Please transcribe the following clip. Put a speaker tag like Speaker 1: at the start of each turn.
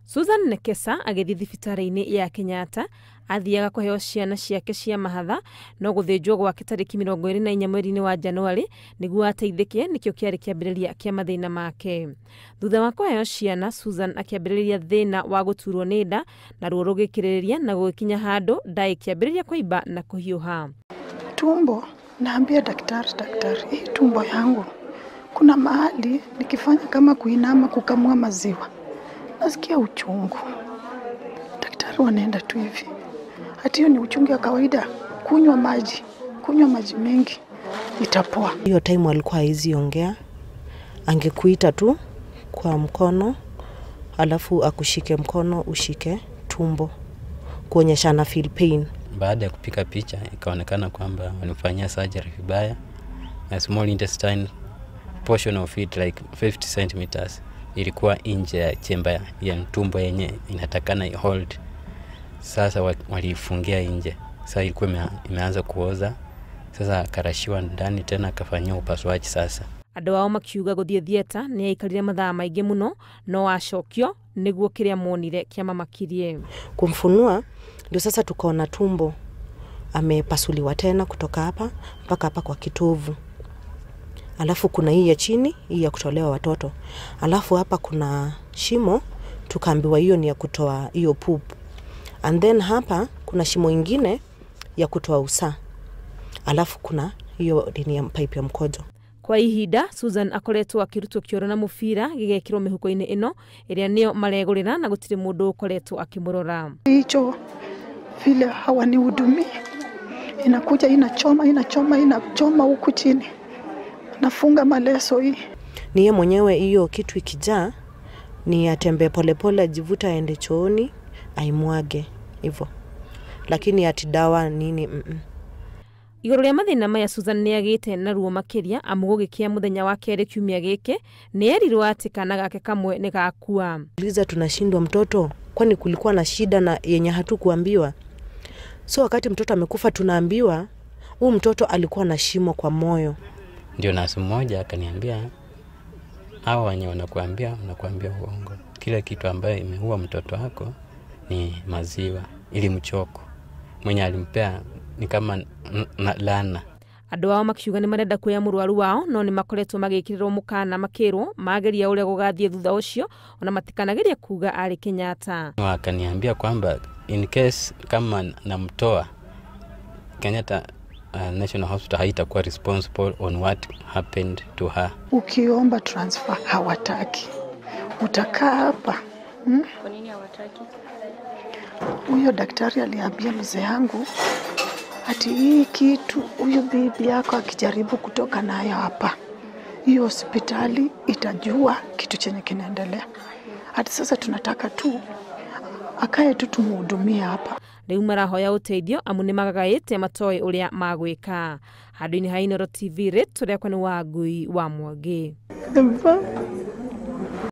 Speaker 1: Susan Nekesa agĩthiĩ thibitarĩ-inĩ ya Kenyatta athiaga kũheo ciana ciake cia mahatha no gũthĩnjwo gwake tarĩki 24 mweri-inĩ wa Januarĩ nĩguo ateithĩke nĩkĩo kĩarĩ kĩambĩrĩria kĩa mathĩna make. Thutha wa kũheo ciana, Susan akĩambĩrĩria thĩna wa gũturwo nĩ nda na ruo rũgĩkĩrĩrĩria na gũgĩkinya handũ nda ĩkĩambĩrĩria kũimba na kũhiũha.
Speaker 2: Tumbo, naambia daktari, daktari, hii tumbo yangu kuna mahali nikifanya kama kuinama kukamua maziwa nasikia uchungu. Daktari wanaenda tu hivi, ati hiyo ni uchungu ya kawaida, kunywa maji mengi itapoa.
Speaker 3: Hiyo time alikuwa hawezi ongea, angekuita tu kwa mkono alafu akushike mkono ushike tumbo kuonyesha ana feel pain.
Speaker 4: Baada ya kupika picha ikaonekana kwamba walifanyia surgery vibaya na small intestine portion of it like 50 centimeters ilikuwa nje ya chemba ya tumbo yenye inatakana hold. Sasa waliifungia nje. Sasa ilikuwa imeanza kuoza. Sasa akarashiwa ndani tena akafanyia upasuaji sasa.
Speaker 1: Andũ ao makiuga gũthiĩ theatre nĩ aikarire mathaa maingĩ mũno no acokio nĩguo kĩrĩa monire kĩamamakirie.
Speaker 3: Kumfunua ndio sasa tukaona tumbo amepasuliwa tena kutoka hapa mpaka hapa kwa kitovu. Alafu kuna hii ya chini, hii ya kutolewa watoto. Alafu hapa kuna shimo tukaambiwa hiyo ni ya kutoa hiyo poop. And then hapa kuna shimo ingine ya kutoa usaa. Alafu kuna hiyo ni ya pipe ya mkojo.
Speaker 1: Kwa ihinda Susan akoretwo akirutwo kĩoro na mũbira gĩgekĩrwo mĩhuko-inĩ ĩno ĩrĩa nĩyo maregũrĩra na gũtirĩ mũndũ ũkoretwo akĩmũrora.
Speaker 2: Hicho vile hawanihudumii, inakuja inachoma inachoma inachoma huku chini, nafunga maleso hii.
Speaker 3: Ni yeye mwenyewe hiyo kitu ikijaa ni atembee polepole ajivuta aende chooni aimwage hivyo, lakini ati dawa nini
Speaker 1: Igũrũ rĩa mathĩna maya Susan nĩagĩte na ruo makĩria amu gũgĩkĩa mũthenya wa kerĩ kiumia gĩkĩ nĩerirwo atĩ kana gake kamwe nĩ gakua.
Speaker 3: Liza tunashindwa mtoto, kwani kulikuwa na shida na yenye hatukuambiwa. So wakati mtoto amekufa tunaambiwa huu mtoto alikuwa na shimo kwa moyo.
Speaker 4: Ndio nasi mmoja akaniambia hawa wenye wanakuambia uongo. Kila kitu ambayo imeua mtoto wako ni maziwa ili mchoko. Mwenye alimpea ni kama laana.
Speaker 1: Andũ ao makiuga nĩ marenda kuoya mũrwaru wao no nĩ makoretwo magĩkĩrĩrwo mũkana makĩrwo mageria ũrĩa gũgathiĩ thutha ũcio ona matikanageria kuga arĩ Kenyatta.
Speaker 4: Wakaniambia kwamba in case kama namtoa Kenyatta National Hospital haitakuwa responsible on what happened to her.
Speaker 2: Ukiomba transfer hawataki, utakaa hapa.
Speaker 5: Kwa nini hawataki?
Speaker 2: Huyo daktari aliambia mzee yangu ati hii kitu huyu bibi yako akijaribu kutoka nayo hapa, hiyo hospitali itajua kitu chenye kinaendelea. Hadi sasa tunataka tu akae tu tumhudumie hapa.
Speaker 1: Rĩu marahoya ũteithio amu nĩ magagaĩte matoĩ ũrĩa magwĩka. Handũ-inĩ ha Inooro TV rĩtwa rĩakwa nĩ Wangui wa Mwangi.